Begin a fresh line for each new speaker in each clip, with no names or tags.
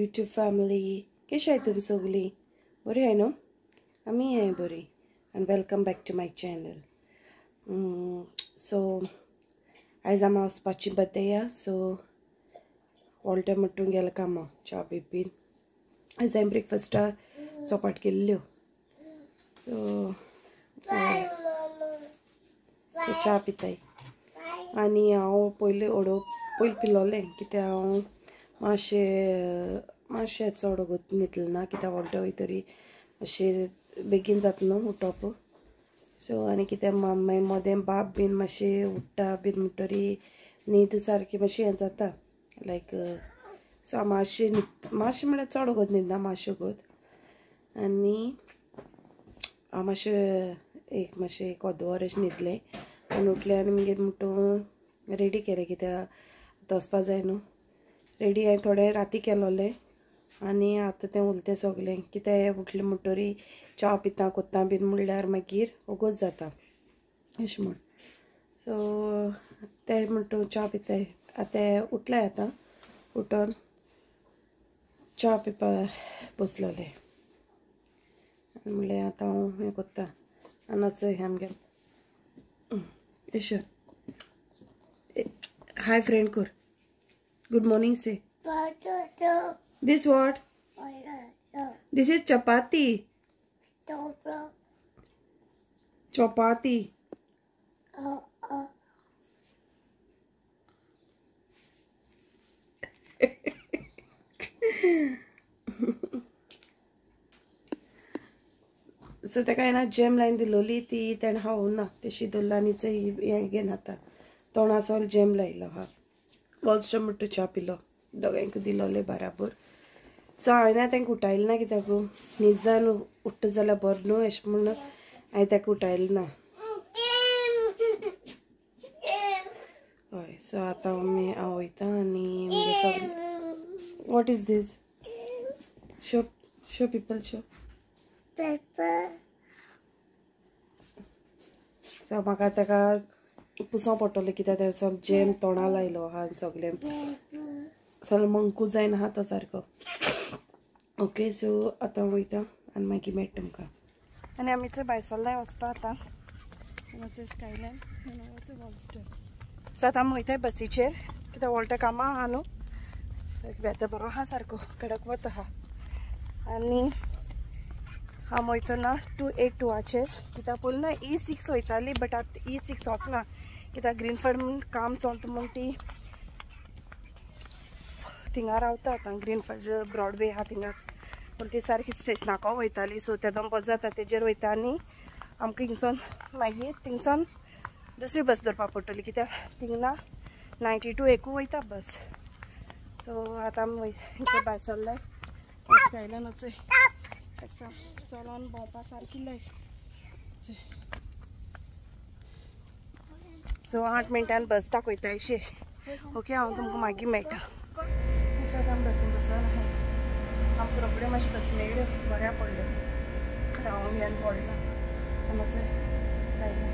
YouTube family. कशी आहे तुमी सगळी? बरी आहे न्हू? आमी आहे बरी. And welcome back to my channel. So आयज आमी वचपाची बर्थडे या. सो वॉल्टर म्हटून गेला कामां च्या बी आयज हांवें ब्रेकफास्टाक चपाट केल्ल्यो. सो च्या पिताय आनी हांव पयलीं ओडो पयलीं पिलोलें कित्याक हांव मातशें मातशें चड वगत न्हिदलें ना कित्याक वॉल्टर वयतरी अशें बेगीन जाता न्हू उठप. सो आनी कित्याक मागीर मदें बाब बीन मातशें उठ्ठा बीन म्हणटरी न्हीद सारकी मातशी हें जाता लायक. सो हांव मातशें न्हिद मातशें म्हळ्यार चड वगत न्हिदना मातशें वगत. आनी हांव मातशें एक मातशें एक अर्द वर अशें न्हिदलें आनी उठलें आनी मागीर म्हणटू रेडी केलें कित्याक वचपा जाय न्हू. रेडी हांवें थोडें राती केलोलें आनी आतां तें उरलें सगळें कित्याक उठलें म्हणटरी च्या पिता कोत्ता बीन म्हणल्यार मागीर वगत जाता अशें म्हूण. सो तें म्हणटू च्या पिताय आतां उठलें आतां उठोन च्या पिवपा बसलोलें आनी म्हणलें आतां हांव हें कोत्ता आनी चोय आमगे एशें हाय फ्रेंड कर good morning say. This what? This is chapati. Chapati. So ताका ना जॅम लायन दिलोली ती तेणें खावूं ना तशी दवरला आनी हें घेन आतां तोंडा सोल जॅम लायलो हा. वॉल्स्टर म्हणटू च्या पिलो दोगांयकूय दिलोले बराबर. सो हांवें ना तांकां उठायलें ना कित्याक न्हिजान उठ्ठा जाल्यार बरें न्हू अशें म्हूण हांवें ताका उठायलें ना. हय सो आतां आमी हांव वयता आनी मागीर सगळें. What is this? Show show people show. So म्हाका ताका पुसो पडटलें कित्याक तें सगळें जॅम तोंडा लायलो आहा आनी सगळें सगळें मंकू जायना आहा तो सारको. ओके सो आतां वयता आनी मागीर मेळटा तुमकां. आनी आमी चोय भायर सरलाय वचपा आतां वचूं स्कायलॅन आनी वचूं वॉलस्टर. सो आतां आमी वयताय बसीचेर कित्याक वॉल्टर कामां आहा न्हू. वेदर बरो आहा सारको कडक वत आहा. आनी हांव वयतो ना 282 कित्याक पयलीं ना E6 वयताली बट आतां E6 वचना कित्याक ग्रीनफील्ड म्हूण काम चलता म्हूण ती थिंगा रावता आतां. ग्रीनफील्ड ब्रॉडवे आहा थिंगाच पूण ती सारकी स्टेशनाको वयताली. सो तेदोन बस जाता तेजेर वयता आनी आमकां हिंगसून मागीर थिंगसून दुसरी बस धरपाक पडटली कित्याक थिंगा 92 एकू वयता बस. सो आतां आमी हिंगसर भायर सरले स्कायलॅन वचय चलोन भोंवपा सारकी लायक. सो 8 मिनटान बस दाखयता अशें. ओके हांव तुमकां मागीर मेळटा. आतां बसीन बसून आहाय आमकां रोखड्यो मातशें बस मेळ्ळ्यो बऱ्या पडल्यो रावंक बीन पडना. आनी स्कायलॅन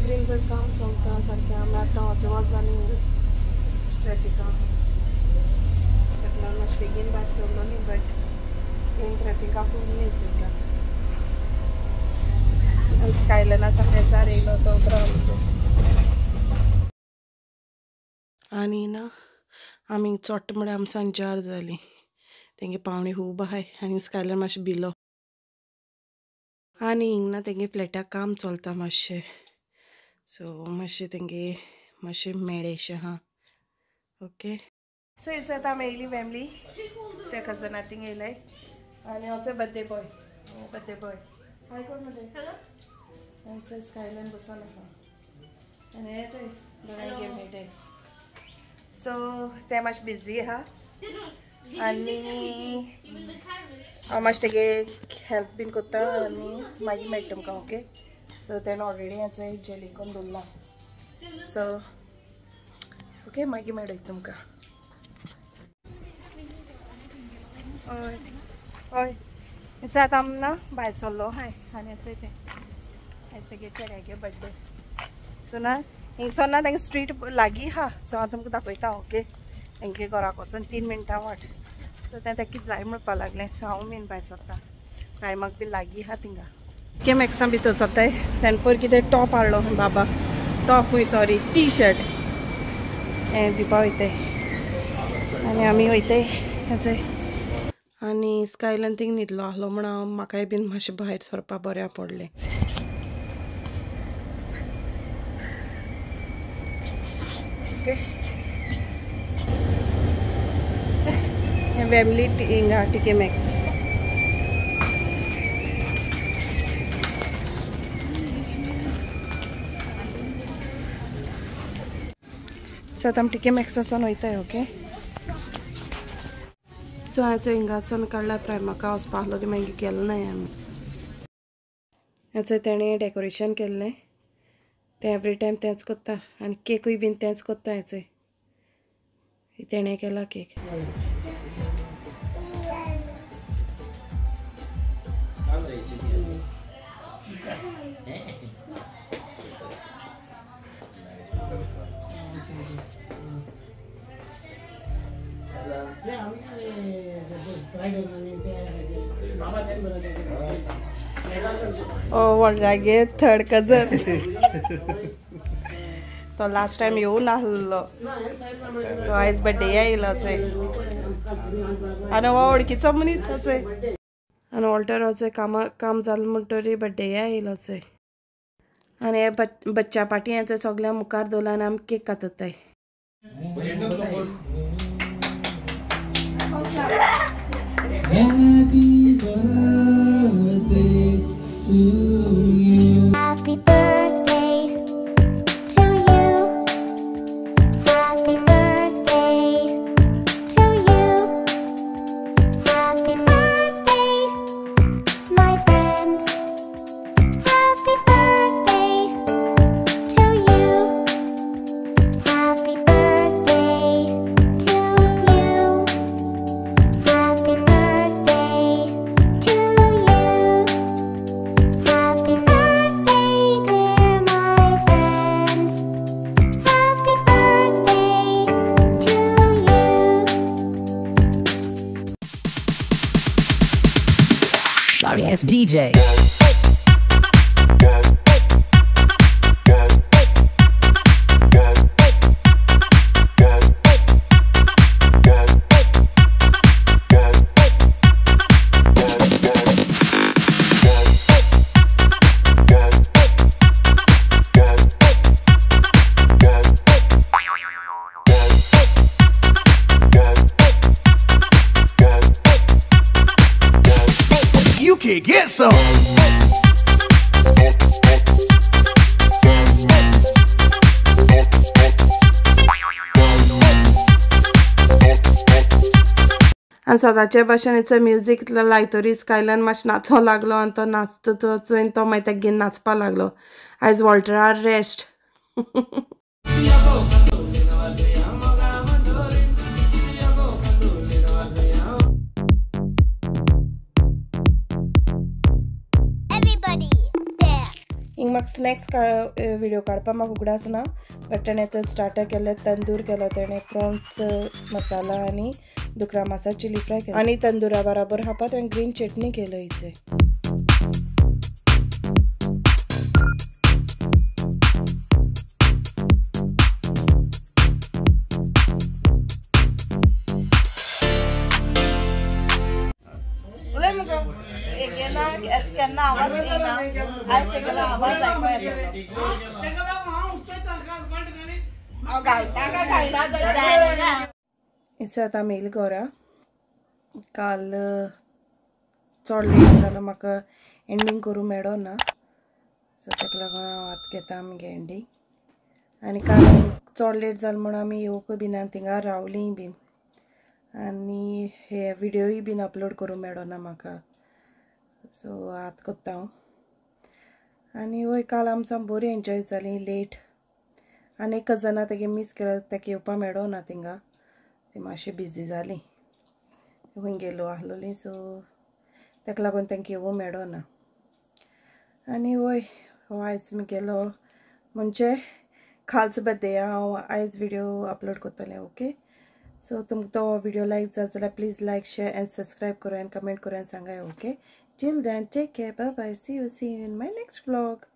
ग्रीनफील्ड काम चलता सारकें. आमी आतां अर्द जालीं ट्रॅफिकान ताका लागून मातशें बेगीन भायर सरलो न्ही बट मेन ट्रॅफिकाक न्ही चुकला. आनी स्कायलॅनाचो पेजार येयलो तो बरो आमचो. आनी ना आमी चोट्ट म्हळ्यार आमी सांजार जालीं तेंगे पावणी खूब आहाय आनी स्कायलॅन मातशें भिलो. आनी हिंगा ना तेंगे फ्लॅटाक काम चलता मातशें. सो मातशें तेंगे मातशें मेळेशें आहा. ओके सो हेच आतां आमी येयली फॅमिली त्या कजना थिंग येयलाय आनी हांवचो बर्थडे बॉय बर्थडे बॉय हाय कोण म्हणटा आमचो स्कायलॅन बसून आहा आनी हें चोय दोगांय मेळटाय. सो ते मातशें बिजी आहा आनी हांव मातशें तेगे हेल्प बीन कोत्ता आनी मागीर मेळटा तुमकां. ओके सो तेणें ऑलरेडी हें जेली करून दवरला. सो ओके मागीर मेळटा तुमकां. हय हय आतां आमी ना भायर चल्लो हाय आनी चोय तें आयज तेगे चेड्यागे बड्डे. सो ना हिंगसोन ना तेंगे स्ट्रीट लागीं आहा. सो हांव तुमकां दाखयता. ओके, तेंगे घराक वचोन 3 मिनटां वाट. सो तें ताका कितें जाय म्हणपाक लागलें. सो हांव मेन भायर सरता. प्रायमाक बी लागीं आहा थिंगा. के मॅक्सां भितर सरताय. तेणें पयर कितें टॉप हाडलो बाबा, टॉप न्हय सॉरी टी शर्ट हें दिवपा वयताय आनी आमी वयताय हेचें. आनी स्कायलन थिंग न्हिदलो आहलो म्हण हांव म्हाकाय बीन मातशें भायर सरपा बऱ्या पडलें. ओके, हें वेमली हिंगा टीके मॅक्स. सो आतां आमी टीके मॅक्सासान वयताय. ओके, सो हाचो हिंगासान काडला प्रायमाका वचपा आहलो ती मागीर गेलो ना आमी. हाचो तेणें डेकोरेशन केल्लें, तें एवरी टायम तेंच करता आनी केकूय बीन तेंच करता. हेचो तेणें केला केक. ओ वडरागे थर्ड कजन. तो लास्ट टायम येवन आहलो, तो आयज बड्डे आयलो चोय. आनी हो वळखीचो मनीस चोय. आनी वॉल्टर चोय काम जालें म्हणटरी बड्डे आयलो चोय. आनी हे बच्चा पाटी हें सगळ्या मुखार दवरला आनी आमी cake कातताय.
Happy birthday to you.
Happy birthday to you. Happy birthday to you. Happy birthday, my friend. Happy birthday to you. Happy birthday to you. Happy birthday to you. Happy birthday, dear my friend. Happy birthday to you.
Sorry ass DJ.
You can get some.
आनी सदांचे भाशेन हेचो music लायतरी स्कायलन मातशें नाचोंक लागलो आनी तो नाचता चोयन तो मागीर ताका घेवन नाचपाक लागलो. आयज वॉल्टरार रेस्ट. हिंग म्हाका स्नॅक्स व्हिडिओ काडपाक म्हाका उगडास ना, बट तेणें तो स्टार्टर केलें, तंदूर केलो तेणें, प्रॉन्स मसाला आनी दुकरा मासा चिली फ्राय केलो आनी तंदुरा बराबर खावपा तेणें ग्रीन चटणी केलो हिचे. केन्ना आवाज येना, आयज तेगेलो आवाज आयको येतलो. हांव घालता काय घालना जाल्यार. इस आतां आमी येयली घरा. काल चड लेट जालो, म्हाका एंडींग करूंक मेळो ना. सो ताका लागून हांव आतां घेता आमगे एंडींग. आनी काल चड लेट जालो म्हणून आमी येवंकूय बी ना, थिंगा रावलीं बीन आनी हे व्हिडियोय बीन अपलोड करूंक मेळो ना म्हाका. सो आतां कोत्ता हांव. आनी वय काल आमकां बरी एन्जॉय जाली लेट. आनी एक कजना तेगे मीस केलो, ताका येवपा मेळो ना थिंगा, ती मातशी बिजी जाली, खंय गेलो आहलोली. सो ताका लागून तांकां येवूं मेळो ना. आनी वय हो आयज म्हगेलो म्हणजे कालचो बर्थडे. हांव आयज व्हिडिओ अपलोड करतलें. ओके, सो तुमकां तो व्हिडिओ लायक जात जाल्यार please like, share and subscribe करूं आनी कमेंट करूं आनी सांगाय. Okay, till then take care, bye bye, see you in my next vlog.